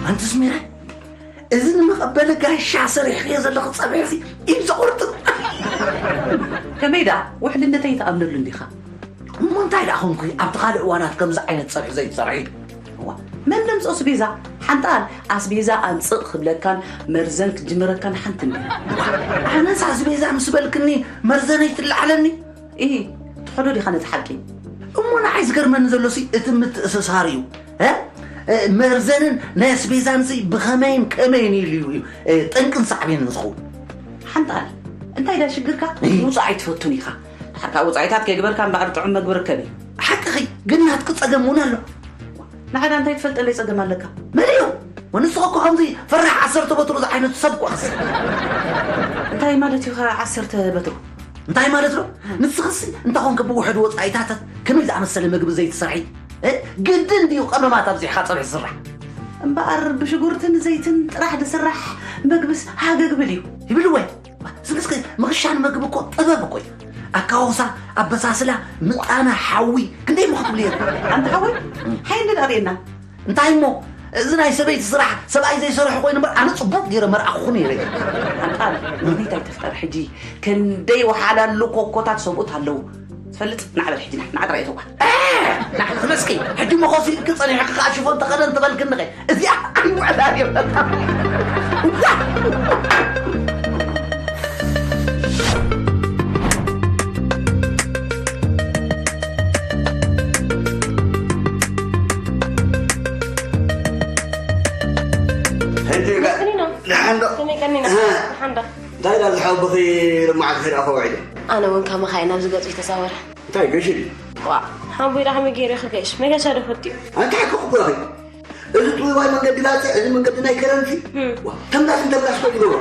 ኣንቲ ስሚረ፣ እዚ ንመቐበሊ ጋሻ ሰሪሕክዮ ዘለኺ ጸብሒ እዚ ኢድ ዘቑርጥ። ከመይ ደኣ ውሕልነተይ ትኣምነሉ እንዲኻ? እሞ እንታይ ደኣ ኾንኩ ኣብቲ ካልእ እዋናት ከምዚ ዓይነት ጸብሒ ዘይትሰርሒ? እዋ፣ መን ደምጾ ኣስቤዛ? ሓንጣል ኣስቤዛ ኣምጽእ ክብለካን መርዘን ክጅምረካን ሓንቲ እንዲ። ኣነስ ኣስቤዛ ምስ በልክኒ መርዘነይ ትለዓለኒ? ኢ፣ ትሕዶ ዲኻ ነቲ ሓቂ? እሞ ንዓይ ዝገርመኒ ዘሎሲ እቲ ምትእስሳር እዩ። እ? እ፣ መርዘንን ናይ ኣስቤዛንሲ ብኸመይን ከመይን ኢሉ እዩ፣ እ፣ ጠንቅን ሳዕቤንን ዝኸውን? ሓንጣል፣ እንታይ ዳ ሽግርካ? እ። ውጻእ ኣይትፈቱን ኢኻ። ድሓር ካብ ውጻኢታት ከይግበርካ እምበኣር ጥዑም መግቢ ርከብ እዩ። ሓቅኺ፣ ግን ናትኪ ጸገም እውን ኣሎ። ንዓይ ዳ እንታይ ትፈልጠለይ ጸገም ኣለካ? መሊኡ። ወንስኻ እኮ ከምዚ ፈራሕ ዓሰርተ በትሩ ዝዓይነቱ ሰብ እኮ ኢኽስ። እንታይ ማለት እዩ ኸ ዓሰርተ በትሩ? እንታይ ማለት ነው? ንስኽሲ እንተኾንኪ ብውሕድ ወጻኢታታት ከመይ ዝኣመሰለ ምግቢ ዘይትሰርሒ? እ? ግድን ድዩ ቀመማት ኣብዚሕኻ ጸብሒ ዝስራሕ? እምበኣር ብሽጉርትን ዘይትን ጥራሕ ዝስራሕ ምግብስ ሃገ ክብል እዩ። ይብል ወይ? ስምስኪ ምኽሻን ምግቢ እኮ ጥበብ እኮ እዩ። ኣካውሳ፣ ኣበሳስላ፣ ምጣና፣ ሓዊ፣ ክንደይ እሞ ክትብሉ እዮም? ኣንታ ሓወይ፣ ሓይ እንድዳ ርእየና። እንታይ እሞ፣ እዚ ናይ ሰበይቲ ስራሕ ሰብኣይ ዘይሰርሖ ኮይኑ እምበር ኣነ ጽቡቕ ገይረ መርኣኹ ነይረ። ኣንታ ምኽንያት ኣይትፍጠር ሕጂ። ክንደይ ወሓላሉ ኮኮታት ሰብኡት ኣለዉ። ትፈልጥ? ንዓ በል ሕጂ ንዓ፣ ንዓ ጥራይ እተዋ። እ፣ ንዓ ክመስኪ፣ ሕጂ እሞ ኮፍ ኢልኪ ጸኒሕኪ ከኣ ሽፎን ተኸደን ተበልክኒ ኸ። እዚኣ ኣይውዕላን እየ። ሕጂ ከ-፣ ቀኒና። ደሓን ዶ? ከመይ ቀኒና? እ። ደሓን ዶ? እንታይ ዳ ዝሓወቦኺ ሎማዓንቲ ከይዳ ከውዒለ? ኣነ እውን ከማኻ እየ ናብዚ ገጹ ዝተዛወረ። እንታይ ገሽ ኢሉ? ዋእ፣ ሓወቦይ ደኣ ከመይ ገይሩ ክገይሽ? መገሻ ዶ ፈትዩ? ኣንታ ሓቂ ክብለኺ። እዚ ጥውይዋይ መንገዲ ባጽዕ፣ እዚ መንገዲ ናይ ከረንሲ። እም። ዋ፣ ተምላስ እንተምላስ ኮ ይገብሮ።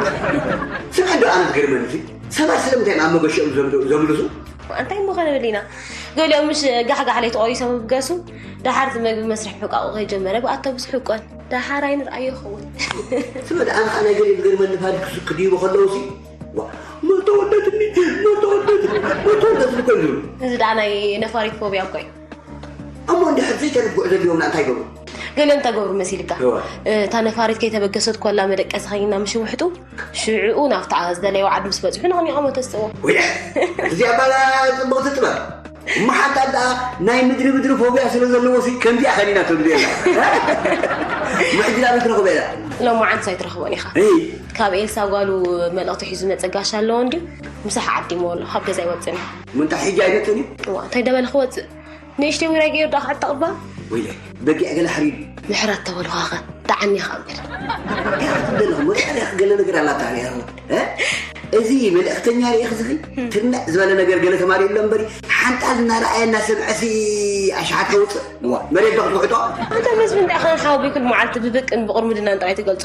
ስምዒ ዶ ኣነ ዝገርመኒ እዚ? ሰባት ስለምንታይ እዮም ኣብ መገሽኦም ዘምል-፣ ዘምልሱ? እንታይ እሞ ከነብል ኢና? ገሊኦም ምሽ ጋሕጋሕ ለይቲ ቆሪሶም ይብገሱ፣ ደሓር እቲ መግቢ መስርሒ ምሕቃቑ ከይጀመረ ብኣተቡስ ሕቆን። ደሓር ኣይንርኣዮ ይኸውን። ስምዒ ደኣ ኣነ ከኣ ናይ ገሊኦም ዝገርመኒ ፋሊክ ክስ-፣ ክድይቡ ከለውሲ፣ ዋ፣ መተወለድኒ፣ መተወለድኒ፣ መተወለድኒ እኮ እዮም ዝብሉ። እዚ ደኣ ናይ ነፋሪት ፎብያ እኮ እዩ። እሞ እንድሕር ዘይተርፍ ጉዕዞ ኣልዮም እንታይ ይገብሩ? ገሊኦም እንታይ ገብሩ መሲልካ? እዋ። እታ ነፋሪት ከይተበገሰት ኮላ መደቀሲ ኸይና ምሽ ውሕጡ፣ ሽዕኡ ናብታ ዝደለይዋ ዓዲ ምስ በጽሑ ንኸሚቖሞ ተስጥዎ። ወይ፣ እዚኣ ባላ ጽብቕቲ ጥበብ። እሞ ሓንታ ደኣ ናይ ምድሪ ምድሪ ፎብያ ስለ ዘለዎሲ ከምዚኣ ኸኒና ትብሉ የላ። ምሕጅላ ምን ትረኽበ የላ? ሎማዓንትስ ኣይትረኽቦን ኢኻ። እይ። ካብ ኤልሳ ጓሉ መልእኽቲ ሒዙ መጸ ጋሻ ኣለዎ እንድዩ? ምሳሕ ዓዲምዎ ኣሎ፣ ካብ ገዛ ኣይወጽእን እዩ። ምንታይ ሕጂ ኣይመጽእን እዩ? እዋ፣ እንታይ ደበለ ክወጽእ? ንእሽተይ ውራይ ገይሩ ደኣ ክዕጠቕባ? ወይለ፣ በጊዕ ገለ ሓሪዱ። ምሕረት ተበልኳኸ፣ ደዓኒ ኢኻ እምበር። እንታይ ክትብል ዘለኹ? መሪሕ ሪኽ ገለ ነገር ኣላታ ሪኣ። እ? እዚ መልእኽተኛ ሪኢኽ ዝኺ? ትርንዕ ዝበለ ነገር ገለ ተማሪኡ ኣሎ እምበሪ፣ ሓንጣል እናረኣየ እናሰምዐሲ ኣሽሓት ከውፅእ። እዋ፣ መሬት ዶ ክትውሕጦ? ኣንታ መስፍን እንታይ ኢኻ ሓወቦይ ኩሉ መዓልቲ ብብቅን ብቑርምድናን ጥራይ ትገልጾ?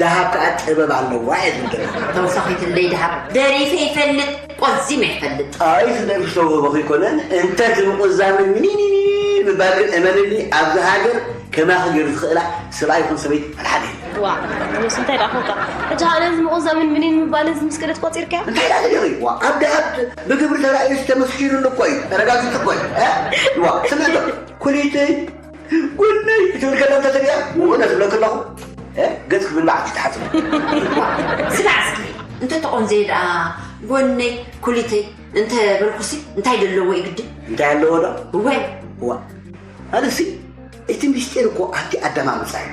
ደሃብ ከዓ ጥበብ ኣለዋ እየ ዝብል። ተውሳኺትለይ ደሃብ ደሪፈ ይፈልጥ፣ ቆዚመ ይፈልጥ። ኣይ ስለ ክሰውበኺ ይኮነን እንተ እቲ ምቁዛምን ሚኒኒ ምባል ግን እመንኒ ኣብዚ ሃገር ከማኺ ገይሩ ዝኽእላ ሰብኣይ ይኹን ሰበይቲ ኣልሓደ የለን። ዋ ንስ እንታይ ደኣ ኮንካ ሕጂ ሃ ነዚ ምቁዛምን ምኒን ምባልን ምስ ክልተ ቆፂርካዮ እንታይ ደኣ ትደኺ ዋ ኣብ ደሃብ ብግብሪ ተራእዩ ተመስኪሩሉ እኮ እዩ ተረጋጊፁ እኮ እዩ ዋ ስምዕቶ ኩሊተይ ጎነይ ክትብል ከላ እንተትሪኣ እውነት እብለኪ ኣለኹ ገጽ ክብል በዓልቲ ትሓጽብ። ስማዕ እስኪ እንተ ተቖንዘየ ደኣ ጎነይ ኩሊተይ እንተ በልኩሲ እንታይ ደለዎ እዩ ግዲ? እንታይ ኣለዎ ዶ? እወ። ዋ ኣነሲ እቲ ምስጢር እኮ ኣብቲ ኣደማምጻ እዩ።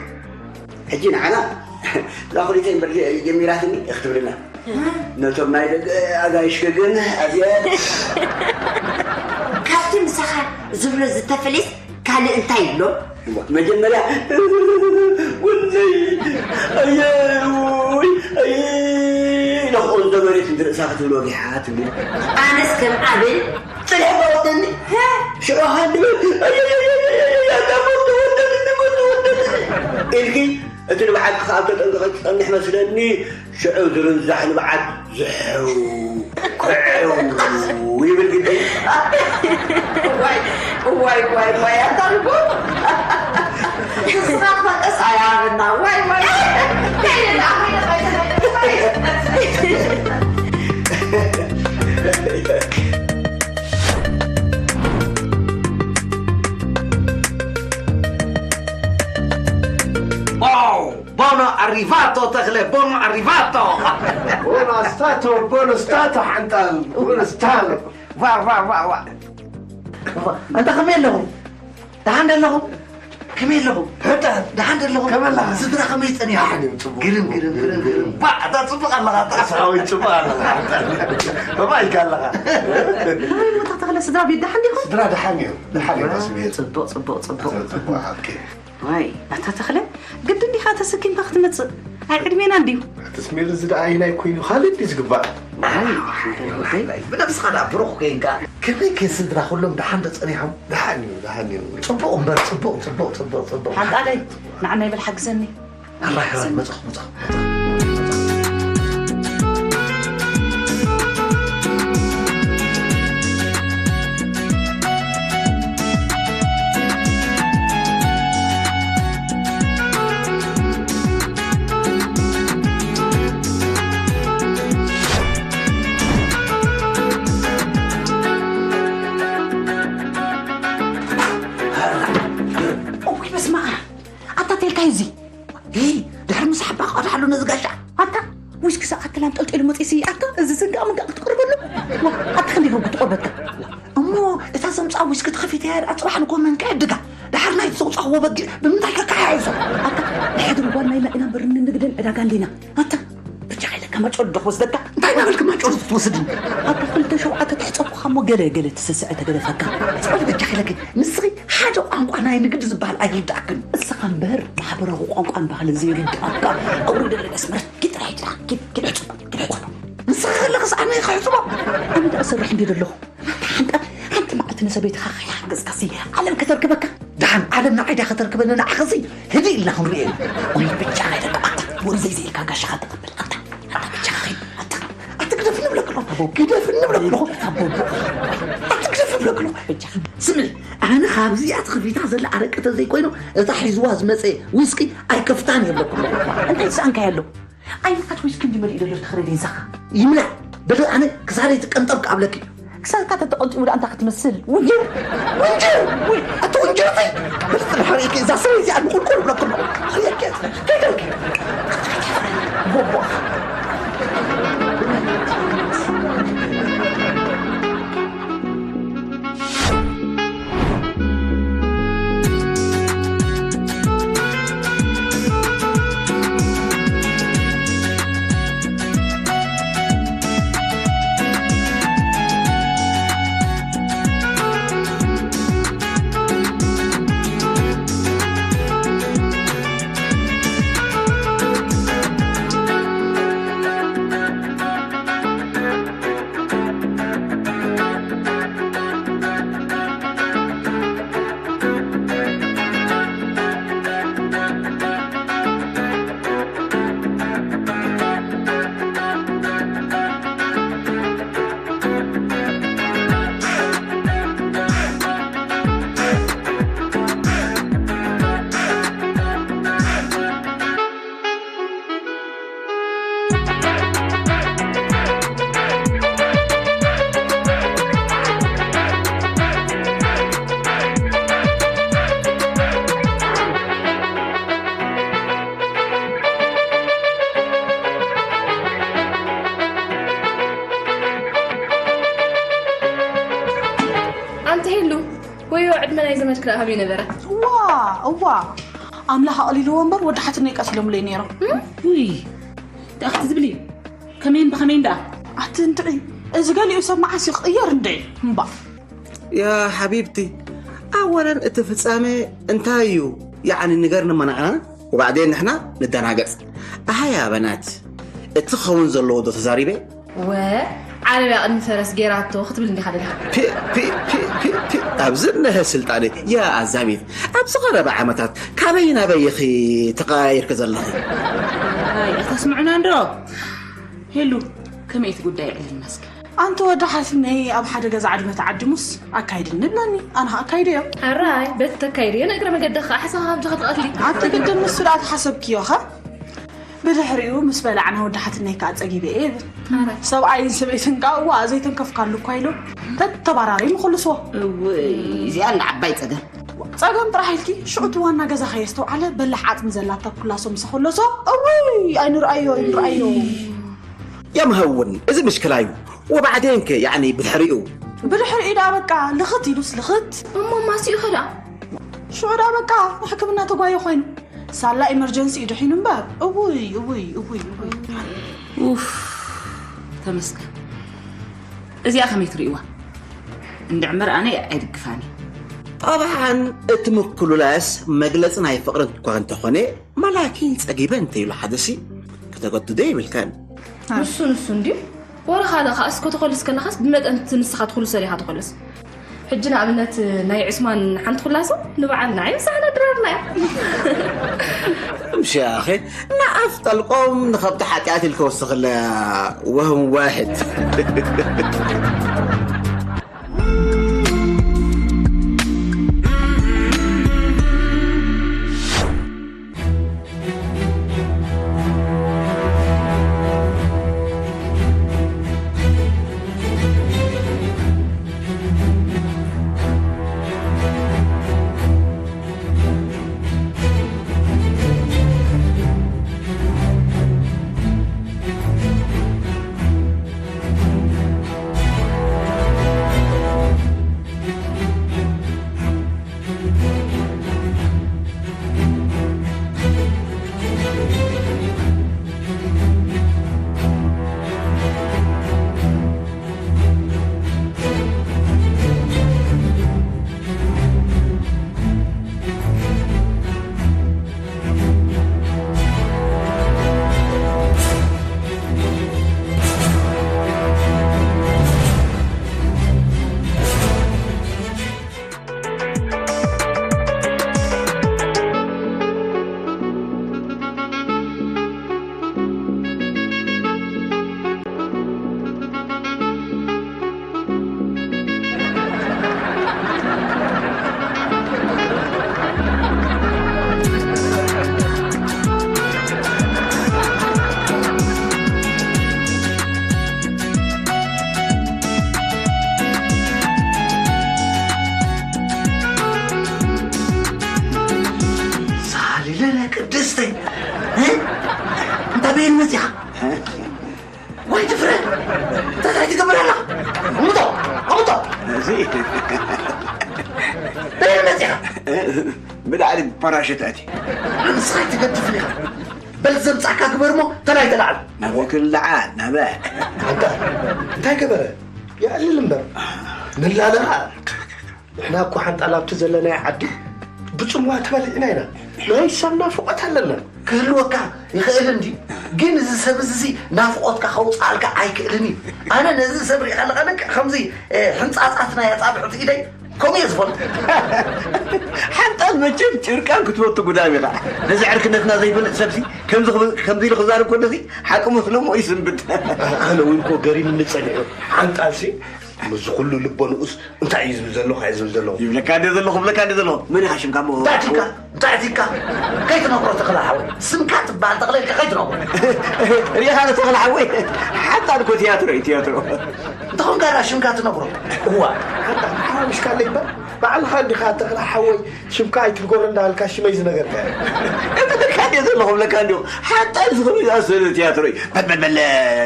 ሕጂ ንዓና እዛ ኩሊተይ እምበር ጀሚራትኒ ክትብልና ነቶም ናይ ደገ ኣጋይሽ ግን ኣዝያ ካብቲ ምሳኻ ዝብሎ ዝተፈለየስ ካልእ እንታይ ይብሎ? መጀመርያ ወለይ ኣየይ ኣይ ኢለ ክቕንዞ መሬት እንዲ ርእሳ ክትብሎ ሪሓ ትብል ኣነስ ከም ዓብል ጥልሕ መወደኒ ሽዑ ሃንድበ ኣታ ሞት ተወደድኒ ሞት ተወደድኒ ኢልኪ እቲ ንብዓት ክኣብ ተጠንቀቐ ትጸንሕ መስለኒ ሽዑ ዝርንዛሕ ንብዓት ዝሕው ክዕው ይብል ግደይ። ዋይ ዋይ ዋይ ዋይ ኣታ ልቦ ንስኻ ትፈቀስ ኣያበና ዋይ ዋይ Bono arrivato, Techle, bono arrivato! Buono stato, buono stato, Hantan, buono stato. ዋ ዋ ዋ ዋ ኣንታ ከመይ ኣለኹም ደሓን ዶ ኣለኹም ከመይ ኣለኹም ደሓን ዶ ኣለኹም ከመይ ኣለኻ ስድራ ከመይ ጸኒሑ ግርም ግርም ግርም ግርም ባ ኣታ ጽቡቕ ኣለኻ ኣታ ሰራዊት ጽቡቕ ኣለኻ ከማይ ኢልካ ኣለኻ ከመይ ቦታ ተኽለ ስድራ ቤት ደሓን ዲኹም ስድራ ደሓን እዩ ደሓን እዩ ተስብየ ጽቡቕ ጽቡቕ ጽቡቕ ጽቡቕ ኦኬ ዋይ ኣታ ተኽለ ግድን ዲኻ ተሰኪምካ ክትመጽእ ኣይ ዕድሜና እንድዩ ኣትስሜር እዚ ደኣ ኣየናይ ኮይኑ ካልእ ድዩ ዝግባእ ኣይ ብነብስኻ ደኣ ብሩኽ ኮይንካ ከመይ ከ ስድራ ኩሎም ደሓን ዶ ጸኒሖም ደሓን እዩ ደሓን እዩ ጽቡቕ እምበር ጽቡቕ ጽቡቕ ጽቡቕ ጽቡቕ ሓንጣለይ ንዓና ይበል ሓግዘኒ ኣራይ ኣራይ መጻኹ መጻኹ እውይ በስመ ኣብ ኣታ ተልካይ እዚ ይ ድሕሪ ምሳሕ ባቕ ቀድሓሉ ነዚ ጋሻ ኣታ ዊስኪ ሰዓትላ ኣንጠልጢሉ መፂሲ ኣታ እዚ ዝንጋእ ምንጋእ ክትቕርበሉ ኣታ ክንደይ ክትቆርበካ እሞ እታ ዘምፅኣ ዊስኪ ተኸፊተያ ደኣ ፅባሕ ንጎ መንክዕ ድጋ ድሓር ናይቲ ዘውፃእዎ በጊዕ ብምንታይ ከከሓሕዞ ኣታ ንሕድሪ ጓል ናይና ኢና እምበር ንንግድን ዕዳጋን ዲና ኣታ ብቻ ኢለካ ማጮ ዶ ክወስደካ እንታይ ናበልክ ማጮ ክትወስድኒ ኣታ ክልተ ሸውዓተ ትሕፀብኩኻ እሞ ገለ ገለ ትስስዐ ተገደፈካ ፅባሕ ብቻ ኢለኪ ንስኺ ሓደ ቋንቋ ናይ ንግዲ ዝበሃል ኣይርድኣክን እስኻ እምበር ማሕበራዊ ቋንቋን ባህልን ዘይርድኣካ ኣውርደለይ መስመር ኪድ ጥራሕ ኪድ ኪድ ሕፅቦ ኪድ ሕፅቦ ንስኻ ከለኽስ ኣነ ክሕፅቦ ኣነ ደኣ እሰርሕ እንዲ ዘለኹ ሓንቲ ሓንቲ መዓልቲ ንሰበይትኻ ከይሓገዝካሲ ዓለም ከተርክበካ ደሓን ዓለም ንዓይ ድያ ከተርክበኒ ንዓኸሲ ህድእ ኢልና ክንሪኦ ኢና ወይ ብቻ ናይ ደቂ ኣታ ወንዘይ ዘይልካ ጋሻኻ ተቐበል ኣታ ኣታ ብቻኻ ኸይድ ኣታ ኣታ ግደፍ ንብለክሎ ግደፍ ንብለክሎ ኣታ ግደፍ ንብለክሎ ስምዒ ኣነ ካብዚኣ ተኸፊታ ዘላ ኣረቂ ተዘይኮይኑ እታ ሒዝዋ ዝመፀ ዊስኪ ኣይከፍታን የብለክሎ እንታይ ዝሰኣንካዮ ኣሎ ኣይ መዓት ዊስኪ እንዲ መሊኡ ዘሎ ተኽረ ዴንሳኻ ይምላእ በለ ኣነ ክሳደይ ትቀንጠብ ክኣብለኪ ክሳድካ ተተቐንጢቡ ደኣ እንታ ክትመስል ውንጅር ውንጅር ውይ ኣቲ ውንጅርቲ በለ ጽንሕ ርእኪ እዛ ሰበይ እዚኣ ንቁልቁል ብለክሎ ርእኪ ጽንሕ ከይደልኪ ቦቦ ዕድመ ናይ ዘመድኪ ደኣ ከመይ ነበረ? እዋ፣ እዋ። ኣምላኽ ኣቕሊልዎ እምበር ወዲ ሓትነይ ቀቲሎምለይ ነይሮም። ውይ፣ እንታይ ክትዝብሊ እዩ? ከመይን ብኸመይን ደኣ? ኣቲ እንድዒ፣ እዚ ገሊኡ ሰብ መዓስ እዩ ክቕየር እንድዒ? እምባ። ያ ሓቢብቲ ኣወለን እቲ ፍጻሜ እንታይ እዩ ያዕኒ ንገርኒ መናዕና ወባዕዴን ንሕና ንደናገጽ ኣሃያ በናት እቲ ክኸውን ዘለዎ ዶ ተዛሪበ ወ ዓረብያ ቅድሚ ፈረስ ጌራቶ ክትብል እንዲኻ ደሊኻ ፒ ፒ ፒ ፒ ፒ ኣብዚ እነሀ ስልጣነ ያ ኣዛሚት ኣብዚ ቀረባ ዓመታት ካበይ ናበይ ኢኺ ተቀያይርኪ ዘለኺ ኣይ ኣታ ስምዑና እንዶ ሄሉ ከመይ እቲ ጉዳይ ዕልልና እስኪ ኣንቲ ወዲ ሓስነይ ኣብ ሓደ ገዛ ዕድመ ተዓዲሙስ ኣካይድኒ ብለኒ ኣነ ኣካይደዮ ኣራይ በቲ ተካይድዮ ንእግረ መገድኻ ሓሳኻ ካብ ጀኸ ትቐትሊ ኣቲ ግድን ንሱ ደኣ ተሓሰብክዮ ኸ ብድሕሪኡ ምስ በላዕና ወዲ ሓትነይ ከዓ ፀጊበ እየ ይብል ሰብኣይን ሰበይትን ከዓ እዋ ዘይተንከፍካሉ እኳ ኢሉ ተተባራሪ ምክልስዎ እዚኣ ንዓባይ ፀገም ፀገም ጥራሕ ኢልኪ ሽዑ እቲ ዋና ገዛ ከየስተውዓለ በላሕ ዓፅሚ ዘላታ ኩላሶ ምስ ከለሶ እውይ ኣይንርኣዮ ኣይንርኣዮ የምህውን እዚ ምሽክላ እዩ ወባዕዴንከ ያዕኒ ብድሕሪኡ ብድሕሪኡ ደኣ በቃ ልኽት ኢሉስ ልኽት እሞ ማሲኡ ኸ ደኣ ሽዑ ደኣ በቃ ንሕክምና ተጓዮ ኮይኑ ሳላ ኢመርጀንሲ እዩ ድሒኑ እምበር እውይ እውይ እውይ እውይ ኡፍ ተመስገን እዚኣ ከመይ ትርእይዋ እንድዕምር ኣነ ኣይድግፋኒ ጠብዓን እቲ ምክሉላስ መግለፂ ናይ ፍቕሪ እኳ እንተኾነ መላኪን ፀጊበ እንተይሉ ሓደሲ ከተገድዶ ይብልካን ንሱ ንሱ እንድዩ ወረ ካልእ ከኣ እስኮ ተኾልስ ከለኻስ ብመጠን እቲ ንስኻ ትኹልሶ ዲኻ ትኾልስ ሕጂ ንኣብነት ናይ ዑስማን ሓንቲ ኩላሶ ንበዓልና እያ ምሳና ድራርና እያ ምሻኸ ንኣፍ ጠልቆም ንኸብቲ ሓጢኣት ኢልከ ወስኽለ ወህም ዋሕድ ሳሊለነ ቅድስተይ እንታይ በይን መፂኻ ወይ ትፍረ እንታይ ትገብር ኣለኻ ኣምጦ ኣምጦ በይን መፂኻ ብላዕሊ ፓራሽት ኣቲ ንስኻ ትገድፍኒ ኢኻ በል ዘምፃእካ ግበር እሞ ተላይ ተላዕል ናበይ ክልዓል ናበ እንታይ ገበረ የዕልል እምበር ንላለኻ ንሕና እኮ ሓንጣል ኣብቲ ዘለናዮ ዓዲ ብፅምዋ ተበሊዕና ኢና። ናይ ሰብ ናፍቖት ኣለና። ክህልወካ ይኽእል እንድዩ፣ ግን እዚ ሰብ እዚ ናፍቖትካ ከውፅኣልካ ኣይክእልን እዩ። ኣነ ነዚ ሰብ ሪእ ከለኻ ልክዕ ከምዚ ሕንፃፃት ናይ ኣፃብዕቲ ኢደይ ከምኡ እየ ዝፈልጦ። ሓንጣል መቸም ጭርቃን ክትወቱ ጉዳም ኢኻ። ነዚ ዕርክነትና ዘይፈልጥ ሰብሲ ከምዚ ኢሉ ክዛረብ ከሎሲ ሓቂ መስሎ እሞ ይስንብድ። ኣነ እውን እኮ ገሪምኒ ፀኒሑ። ሓንጣልሲ ምስዚ ኩሉ ልቦ ንኡስ እንታይ እዩ ዝብል ዘሎ ካየ ዝብል ዘሎ ይብለካ እንደ ዘለኹ ብለካ እንደ ዘለኹ መን ኢኻ ሽምካ እሞ እንታይ ኣቲካ እንታይ ኣቲካ ከይትነግሮ ተኽለ ሓወይ ስምካ ትበሃል ተኽለ ኢልካ ከይትነግሮ ሪኢኻ ዶ ተኽለ ሓወይ ሓንጣል እኮ ትያትሮ እዩ ትያትሮ እንተኾንካ ዳ ሽምካ ትነግሮ እዋ ሓንጣል ሓዋምሽካ ኣለይ እምበር ባዕልኻ እንዲኻ ተኽለ ሓወይ፣ ሽምካ ኣይትንገሮ እንዳበልካ ሽመይ ዝነገርካ። እብለካ እንዲየ ዘለኹ፣ እብለካ እንዲኹ። ሓታ ዝኽሪ ዝኣሰለ ቲያትሮ እዩ። በል፣ በል፣ በል፣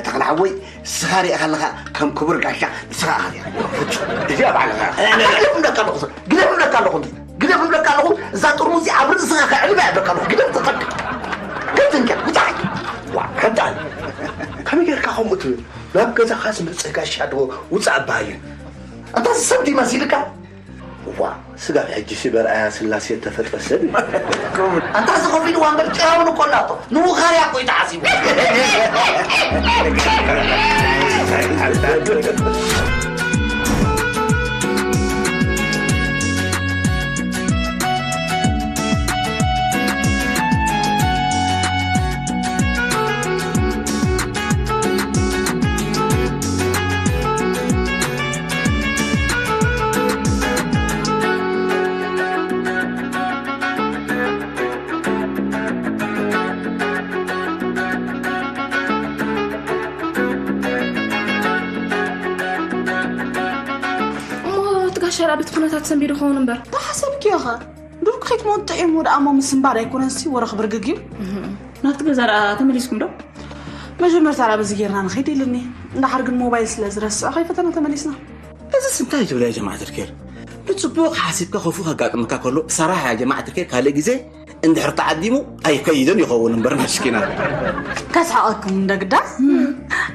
ተኽለ ሓወይ፣ ንስኻ ሪእኻ ኣለኻ ከም ክቡር ጋሻ፣ ንስኻ ኢኻ ሪእኻ። ፍጹም። እዚኣ ባዕልኻ። ግደፍ እብለካ ኣለኹ፣ ግደፍ እብለካ ኣለኹ፣ ግደፍ እብለካ ኣለኹ። እዛ ጥርሙዝ እዚኣ ኣብ ርእስኻ ከዕልባ እብለካ ኣለኹ። ግደፍ ተጠንቀቕ። ግደፍ እንካ፣ ውጻእ። ዋ፣ ሓንታ። ከመይ ጌርካ ከምኡ ትብል? ናብ ገዛኻ ዝመጸ ጋሻ ዶ ውጻእ እባ እዩ። ኣንታ ሰብ ድዩ መሲልካ? ዋ፣ ስጋብ ሕጂ ሲ በርኣያ ስላሴ እተፈጥረ ሰብ እዩ። ኣንታ እዚ ኮፍ ኢሉ ዋንበር ጭራውን እኮ ኣላቶ። ንውኻርያ እኮ እዩ ተዓሲቡ። እሞ እቲ ጋሻ ደኣ በቲ ኩነታት ሰንቢዱ ክኸውን እምበር። ተሓሰብክዮ ኸ? ብሩክ ከይትመውት ጥዒሙ ደኣ እሞ ምስንባድ ኣይኮነንሲ ወረ ክብርግግ እዩ። ናብቲ ገዛ ደኣ ተመሊስኩም ዶ? መጀመርታ ደኣ በዚ ጌርና ንኸይድ ኢልኒ። እንድሓር ግን ሞባይል ስለ ዝረስዐ ከይፈተና ተመሊስና። እዚስ እንታይ ትብላ ያ ጀማዓት ኣልኬር? ንጽቡቕ ሓሲብካ ክፉእ ከጋጥመካ ከሎ ሰራሕ ያ ጀማዓት ኣልኬር ካልእ ግዜ እንድሕር ተዓዲሙ ኣይከይድን ይኸውን እምበር መስኪና። ከስሓቐኩም እንደ ግዳ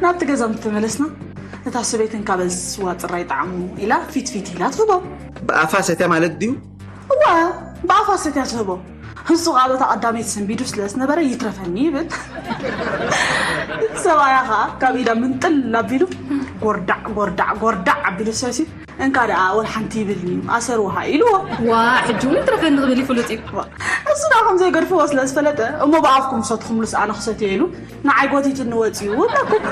ናብቲ ገዛ ምስ ተመለስና እታ ሰበይትን ካበዚ ስዋ ጥራይ ጣዕሙ ኢላ ፊት ፊት ኢላ ትህቦ። ብኣፋ ሰትያ ማለት ድዩ? እዋ ብኣፋ ሰትያ ትህቦ። ንሱ ኸኣ በታ ቀዳመይቲ ሰንቢዱ ስለ ዝነበረ ይትረፈኒ ይብል። ሰብኣያ ኸኣ ካብ ኢዳ ምንጥል ኣቢሉ ጎርዳዕ ጎርዳዕ ጎርዳዕ ኣቢሉ ሰትዩ እንካ ደኣ ወላ ሓንቲ ይብልኒ ኣሰር ውሃ ኢልዎ። ዋ ሕጂ እውን ይትረፈኒ ክብል ይፍሉጥ እዩ። እሱ ደኣ ከም ዘይገድፍዎ ስለ ዝፈለጠ እሞ ብኣፍኩም ሰትኹምሉስ ኣነ ክሰትዮ ኢሉ ንዓይ ጎቲትኒ ወጺኡ እብለኩም።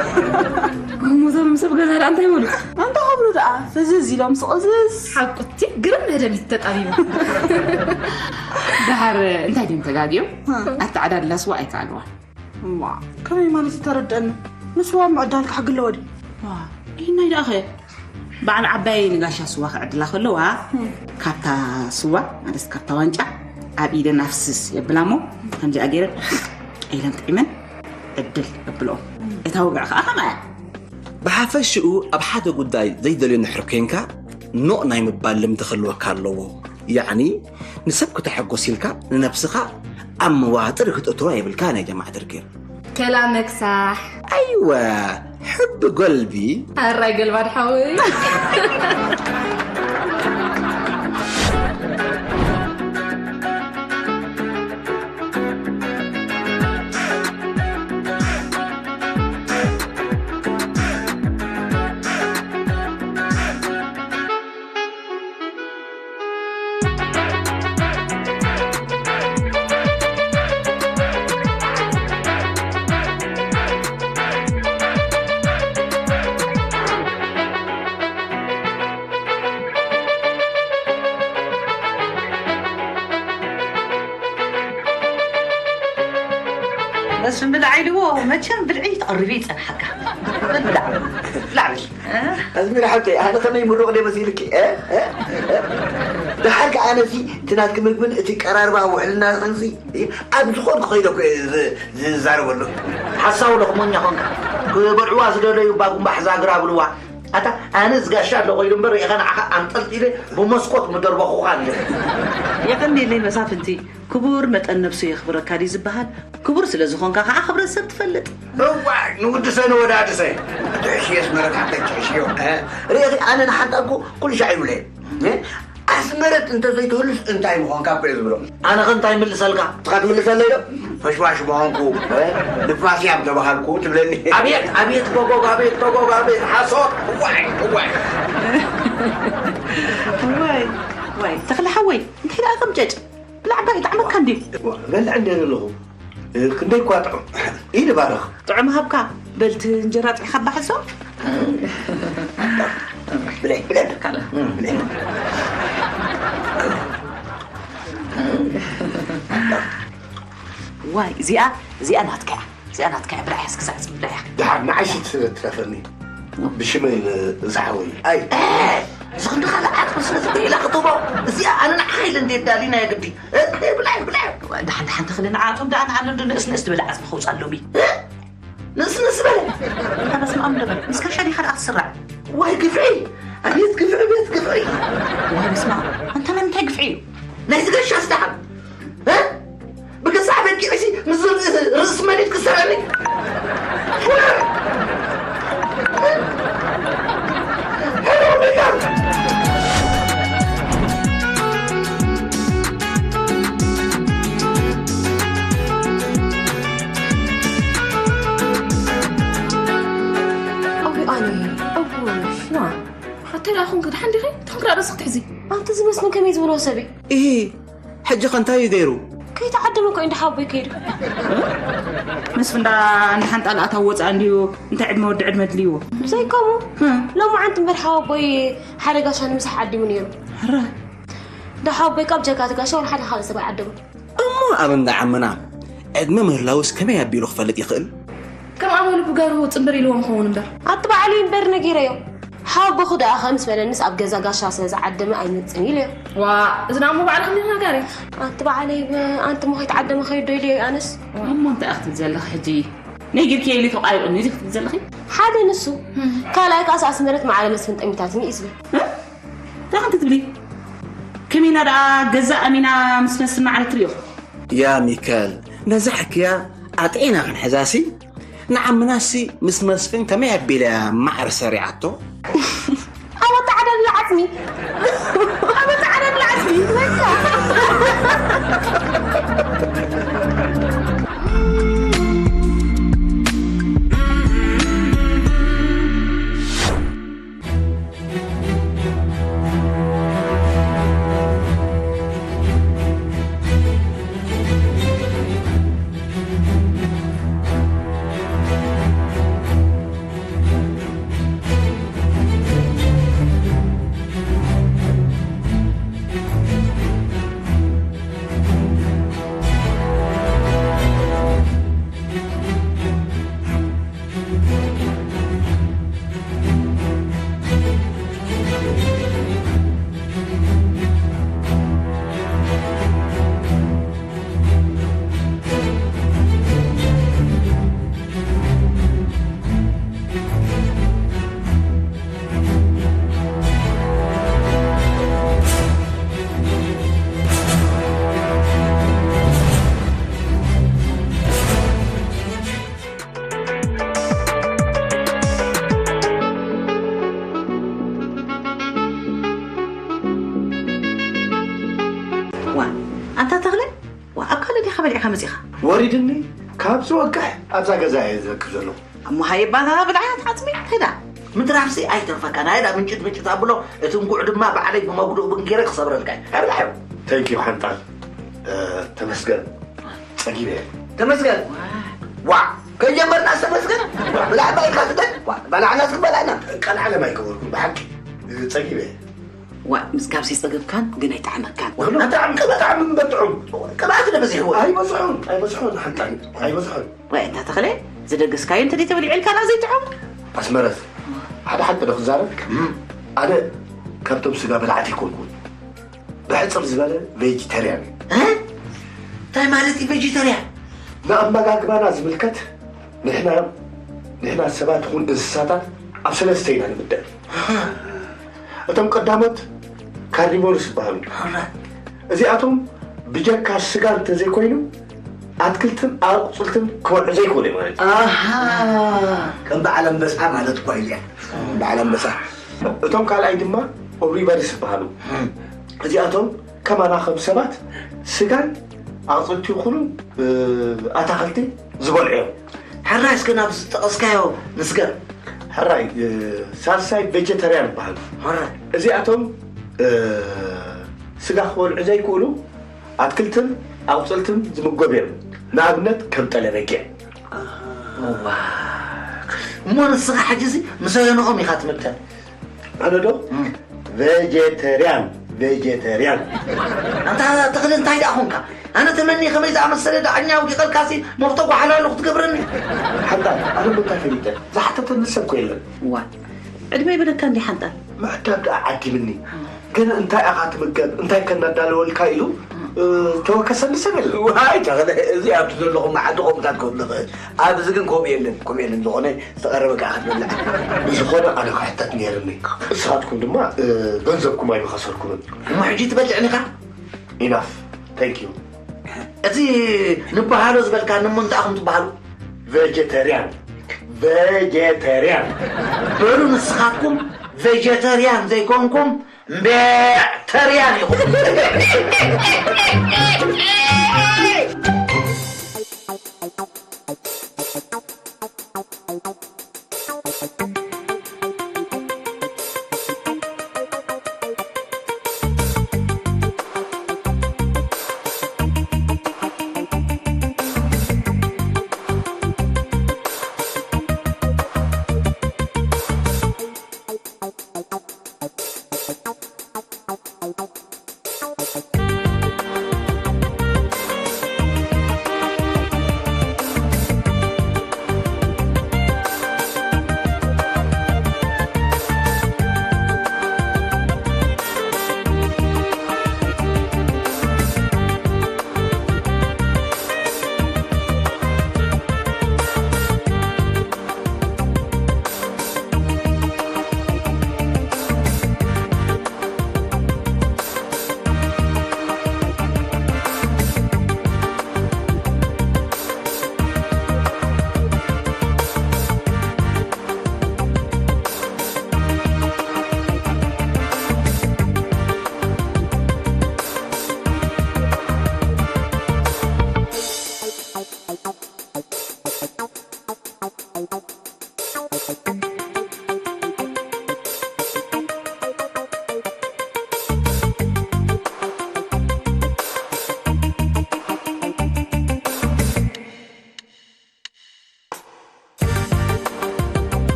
እሞ እዞም ሰብ ገዛ ደኣ እንታይ ይበሉ? እንታይ ክብሉ ደኣ ፍዝዝ ኢሎም ስቕዝዝ። ሓቁቲ ግርም መደብ እዩ ተጣቢቡ። ደሓር እንታይ ድዮም ተጋግዮም? ኣተዓዳድላ ስዋ ኣይከኣልዋን። ዋ ከመይ ማለት ይተረድአኒ? ንስዋ ምዕዳል ክሕግለወ ድዩ? ዋ ኢናይ ደኣ ኸ በዓል ዓባይ ንጋሻ ስዋ ክዕድላ ከለዋ ካብታ ስዋ ማለት ካብታ ዋንጫ ኣብ ኢደን ኣፍስስ የብላ እሞ ከምዚኣ ገይረን ኢለን ጥዒመን ዕድል የብልኦም። እታ ውግዕ ከዓ ከምኣ እያ። ብሓፈሽኡ ኣብ ሓደ ጉዳይ ዘይደልዮ ንድሕር ኮይንካ ኖእ ናይ ምባል ልምዲ ክህልወካ ኣለዎ። ያዕኒ ንሰብ ክተሐጉስ ኢልካ ንነብስኻ ኣብ መዋጥር ክትእትዋ የብልካ ናይ ጀማዓ ትርኪር። ከላ መክሳሕ። ኣይወ ሕቢ ጎልቢ። ኣራይ ገልባድ ሓወይ። በስም ብላዕ ኢልዎ መቸም ብልዒ ተቕርቢ ይጸንሓካ። ብላዕ ብላዕ በል። ኣዝሚራ ሓብተይ ኣነ ከመይ ምሩቕ ደይ መሲልኪ? ደሓር ከኣ ኣነሲ እቲ ናትኪ ምግብን እቲ ቀራርባ ውዕልና ኸንሲ ኣብ ዝኾን ክኸይዶ እኮ እየ ዝዛረበሉ። ሓሳዊ ለኽሞኛ ኾንካ። ክበልዕዋ ዝደለዩ ባጉምባሕ ዛግራ ብልዋ። ኣታ ኣነ ዝጋሻ ኣለኹ ኢሉ እምበር ሪእኻ ንዓኻ ኣንጠልጢለ ብመስኮት ምደርበኹኻ ነይረ። የቐንየለይ መሳፍንቲ። ክቡር መጠን ነብሱ የኽብረካ ድዩ ዝበሃል? ክቡር ስለ ዝኾንካ ከዓ ክብረት ሰብ ትፈልጥ። እዋይ ንውድሰ ንወዳድሰ ትሕሽዮ ኣስመረት ሓቀች ሕሽዮ። ርእኺ ኣነ ንሓንጣ እኮ ኩሉ ሻዕ ይብለ። ኣስመረት እንተዘይትህሉስ እንታይ ምኾንካ እኮ እየ ዝብሎ። ኣነ ኸ እንታይ ይምልሰልካ? ትኻ ትምልሰለይ ዶ? ፈሽፋሽ ምኾንኩ ንፋስያ ምተባሃልኩ ትብለኒ። ኣቤት ኣቤት ጎጎግ ኣቤት ጎጎግ ኣቤት ሓሶት። እዋይ እዋይ። እዋይ እዋይ ተኽለ ሓወይ እንታይ ደኣ ከም ጨጭ? ብላዕ እባ ይጥዕመካ እንድዩ። በልዕ እንድየ ዘለኹ ክንደይ እኳ ጥዑም። ኢድ ባርኽ። ጥዑም ሃብካ። በልቲ እንጀራ ጥሒኻ ባሕሶ። ብለይ ብለይ። ዋይ እዚኣ እዚኣ ናትካ እያ። እዚኣ ናትካ እያ። ብላዕ ያስ ክሳዕ ዝብላዕ እያ። ደሓር ንዓይ ሽት ስለ ትረፈኒ ብሽመይ ንዝሓወይ ኣይ ዝኽንዲ ካልእ ዓጽሚ ስለ ዝበላ ክትቦ፣ እዚኣ ኣነ ንዓኻ ኢለ እንድየ ዳሊና የግዲ። እ፣ ብላዕ፣ ብላዕ። ደሓን፣ ደሓን ተኽለ፣ ንዓቶም ደኣ ንዓለም ዶ ንእስ ንእስ ትብል ዓጽሚ ከውጽኣሎም እዩ። እ? ንእስ ንእስ በለ። እንታ በስመ ኣብ ንበል። ምስ ጋሻ ዲኻ ደኣ ክትስራዕ? ዋይ ግፍዒ! ኣቤት ግፍዒ፣ ቤት ግፍዒ! ዋይ በስመ ኣብ። እንታ ናይ ምንታይ ግፍዒ እዩ? ናይዚ ጋሻ ስደሓን። እ? ብገዛእ በጊዕሲ ምስ ርእስ መሬት ክሰርዐኒ? ኣውይ ኣነ፣ ኣውይ ሽማ። ሓተይ ደኣ ኹንክ ደሓን ዲኺ? ትኹንክ ደኣ ርእስክ ትሕዚ። ኣንቲ ዝመስልን ከመይ ዝበሎ ሰብ እዩ? ኢሂ፣ ሕጂ ከ እንታይ እዩ ገይሩ? ከይተዓደመ እኮ እዩ እንዳ ሓወቦይ ከይዱ። ምስ ፍንዳ እንዳ ሓንጣል ኣታው ወፃእ እንድዩ፣ እንታይ ዕድመ ወዲ ዕድመ ድልይዎ? ብዘይከምኡ፣ ህም። ሎማዓንቲ እምበር ሓወቦይ ሓደ ጋሻ ንምሳሕ ዓዲሙ ነይሩ። ሕረ። እንዳ ሓወቦይ ካብ ጀካ እቲ ጋሻ ወላ ሓደ ካልእ ሰብ ኣይዓደመ። እሞ ኣብ እንዳ ዓምና ዕድመ ምህላውስ ከመይ ኣቢሉ ክፈልጥ ይኽእል? ከም ኣመሉ ብጋርሁ ጽንብር ኢልዎም ኸውን እምበር። ኣቲ ባዕሉ እምበር ነጊረዮ። ሓወቦኹ ደኣ ከምስ በለንስ ኣብ ገዛ ጋሻ ስለ ዝዓደመ ኣይመጽን ኢለዮ። ዋ፣ እዚ ደኣ እሞ ባዕልኺ እንዲኺ ነጋሪ። ኣቲ ባዕለይ ብ-፣ ኣንቲ እሞ ከይተዓደመ ከይዱ ዶ ኢለዮ ኣነስ። እሞ እንታይ ኢኺ ትብሊ ዘለኺ ሕጂ? ነጊርክዮ ኢሉ ተቋሪቑኒ ኢኺ ትብሊ ዘለኺ? ሓደ ንሱ፣ ካልኣይ ከኣስ ኣስመረት ማዕረ መስፍን ጠሚታትኒ እዩ ዝብል። እ? እንታይ ከምቲ ትብሊ? ከመይና ደኣ ገዛ ኣሚና ምስ መስፍን ማዕረ ትሪኦ? ያ ሚካኤል፣ ነዛ ሕክያ ኣጥዒና ክንሕዛሲ፣ ንዓምናሲ ምስ መስፍን ከመይ ኣቢላ እያ ማዕረ ሰሪዓቶ? ኣብ ኣተዓዳድላ ዓጽሚ። ኣብ ኣተዓዳድላ ዓጽሚ። በቃ። ዋ፣ ኣንታ ተኽለ፣ ዋ፣ ኣብ ካልእ ዲኻ በሊዕካ መጺኻ? ወሪድኒ፣ ካብ ዝወቅሕ ኣብዛ ገዛ እየ ዝረክብ ዘለኹ። እሞ ሃየ፣ ባታ ብልዓት ዓጽሚ፣ እንታይ ደኣ? ምድራፍሲ ኣይተርፈካን፣ ሃየ ደኣ ምንጭት ምንጭት ኣብሎ፣ እቲ እንጉዕ ድማ ባዕለይ ብመጉድኡ ብንጌረ ክሰብረልካ እየ። ሃየ ብልዓዮ። Thank you ሓንጣል። እ፣ ተመስገን። ጸጊበ እየ። ተመስገን። ዋ፣ ከይጀመርና ዝተመስገን። ብላዕ ባይካ ስደድ። ዋ፣ በላዕና እስኪ በላዕና። ቀልዓለም ኣይገበርኩን፣ ብሓቂ። እ፣ ጸጊበ እየ። ዋ፣ ምስ ካብሲ ጸገብካን ግን ኣይጠዓመካን። ወላ ብጣዕሚ፣ ብጣዕሚ እምበር ጥዑም። ቅብኣት ዶ በዚሕዎ? ኣይበዝሑን፣ ኣይበዝሑን፣ ሓንጣል፣ ኣይበዝሑን። ወይ፣ እንታ ተኽለ፣ ዝደገስካዮ እንተ ደይተበሊዑ ኢልካ ደኣ ዘይጥዑም? ኣስመረት፣ ሓደ ሓቂ ዶ ክዛረብ? እም። ኣነ ካብቶም ስጋ በላዕቲ ኣይኮንኩን። ብሕጽር ዝበለ ቬጂተርያን። እ? እንታይ ማለት እዩ ቬጂተርያን? ንኣመጋግባና ዝምልከት ንሕና፣ ንሕና ሰባት ይኹን እንስሳታት ኣብ ሰለስተ ኢና ንምደብ። ኣሃ። እቶም ቀዳሞት ካርኒቮርስ ይበሃሉ። ኣሃ። እዚኣቶም ብጀካ ስጋ እንተዘይኮይኑ ኣትክልትን ኣቑፅልትን ክበልዑ ዘይክእሉ እዮም ማለት እዩ። ኣሃ። ከም በዓል ኣንበሳ ማለት እኳ እዩ እዚኣ። በዓል ኣንበሳ። እቶም ካልኣይ ድማ ኦምኒቨርስ ይበሃሉ። እም። እዚኣቶም ከማና ከም ሰባት ስጋን ኣቑፅልቲ ይኹኑ፣ እ፣ ኣታኽልቲ ዝበልዑ እዮም። ሕራይ እስከ ናብ ዝጠቐስካዮ ንስገር። ሕራይ፣ እ፣ ሳልሳይ ቬጀተርያን ይበሃሉ። ሕራይ። እዚኣቶም፣ እ፣ ስጋ ክበልዑ ዘይክእሉ ኣትክልትን ኣቑፅልትን ዝምገቡ እዮም። ንኣብነት ከም ጠለ በጊዕ። ኣሃ። እዋ። እሞ ንስኻ ሕጂ እዚ ምስ ኣየንኦም ኢኻ ትምደብ? ኣነ ዶ? እም። ቬጀተርያን፣ ቬጀተርያን። ኣንታ ተኽለ እንታይ ደኣ ኾንካ? ኣነ ተመኒ ከመይ ዝኣመሰለ ደዓኛ ኣውዲቐልካሲ መኽቶ ጓሓላሉ ክትገብረኒ? ሓንጣል፣ ኣነ እኮ እንታይ ፈሊጠ? ዝሓተተኒ ሰብ እኮ የለን። እዋ፣ ዕድመ ይበለካ እንዲ ሓንጣል። ምዕዳም ደኣ ዓዲምኒ። ግን እንታይ ኢኻ ትምገብ፣ እንታይ ከናዳለወልካ ኢሉ፣ እ፣ ተወከሰኒ ሰብ የለን። ዋይ ተኽለ፣ እዚ ኣብቲ ዘለኹም መዓዲ ከምኡታት ክህሉ ይኽእል። ኣብዚ ግን ከምኡ የለን፣ ከምኡ የለን። ዝኾነ ዝተቐረበ ከኣ ክትበልዕ። ብዝኾነ ኣነ ክሕተት ነይርኒ። ንስኻትኩም ድማ፣ እ፣ ገንዘብኩም ኣይምኸሰርኩምን። እሞ ሕጂ ትበልዕኒ ኢኻ? ኢናፍ። ታንክ ዩ። እቲ ንበሃሎ ዝበልካኒ እሞ እንታይ ኢኹም ትበሃሉ? ቬጀተርያን። ቬጀተርያን። በሉ ንስኻትኩም ቬጀተርያን ዘይኮንኩም እምቤዕ ተርያን ኢኹም።